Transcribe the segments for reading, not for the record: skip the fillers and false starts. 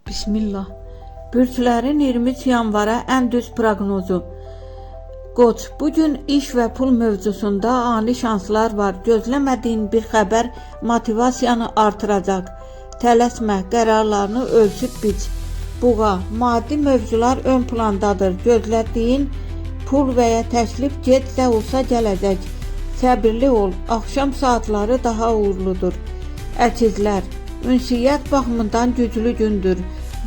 Bismillah. Bürclərin 23 yanvara ən düz proqnozu. Qoç, bu gün iş və pul mövzusunda ani şanslar var. Gözləmədiyin bir xəbər motivasiyanı artıracaq. Tələsmə, qərarlarını ölçüb biç. Buğa, maddi mövzular ön plandadır. Gözlədiyin pul və ya təklif gec də olsa gələcək. Səbirli ol, axşam saatları daha uğurludur. Əkizlər, ünsiyyət baxımından güclü gündür.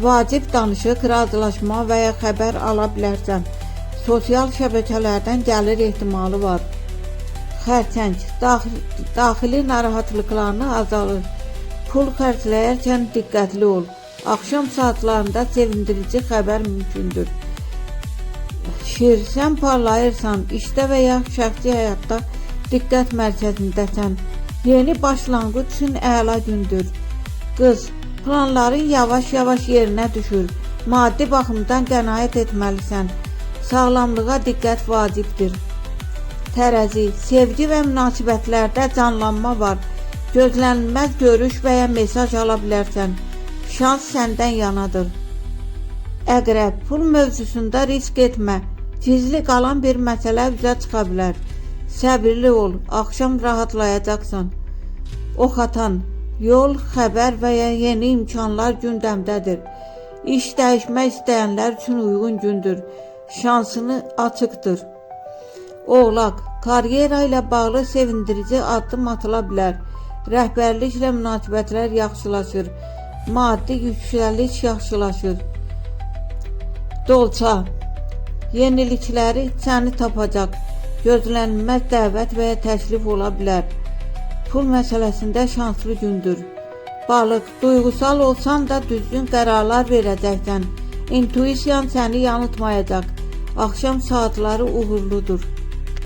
Vacib danışıq, razılaşma və ya xəbər ala bilərsən. Sosial şəbəkələrdən gəlir ehtimalı var. Xərçəng, daxili narahatlıqlarını azalır. Pul xərcləyərkən diqqətli ol. Axşam saatlarında sevindirici xəbər mümkündür. Şir, sən parlayırsan, işdə və ya şəxsi həyatda diqqət mərkəzindəsən. Yeni başlanğıc üçün əla gündür. Qız, planların yavaş-yavaş yerinə düşür. Maddi baxımdan qənaət etməlisən. Sağlamlığa diqqət vacibdir. Tərəzi, sevgi və münasibətlərdə canlanma var. Gözlənilməz görüş və ya mesaj ala bilərsən. Şans səndən yanadır. Əqrəb, pul mövzusunda risk etmə. Gizli qalan bir məsələ üzə çıxa bilər. Səbirli ol, axşam rahatlayacaqsan. Oxatan, yol, xəbər və ya yeni imkanlar gündəmdədir. İş dəyişmək istəyənlər üçün uyğun gündür. Şansını açıqdır. Oğlaq, karyera ilə bağlı sevindirici addım atıla bilər. Rəhbərliklə münasibətlər yaxşılaşır. Maddi yüksəliş yaxşılaşır. Dolça, yenilikləri səni tapacaq. Gözlənilməz dəvət və ya təklif ola bilər. Pul məsələsində şanslı gündür. Balıq, duyğusal olsan da düzgün qərarlar verəcəksən. İntuisiyan səni yanıltmayacaq. Axşam saatları uğurludur.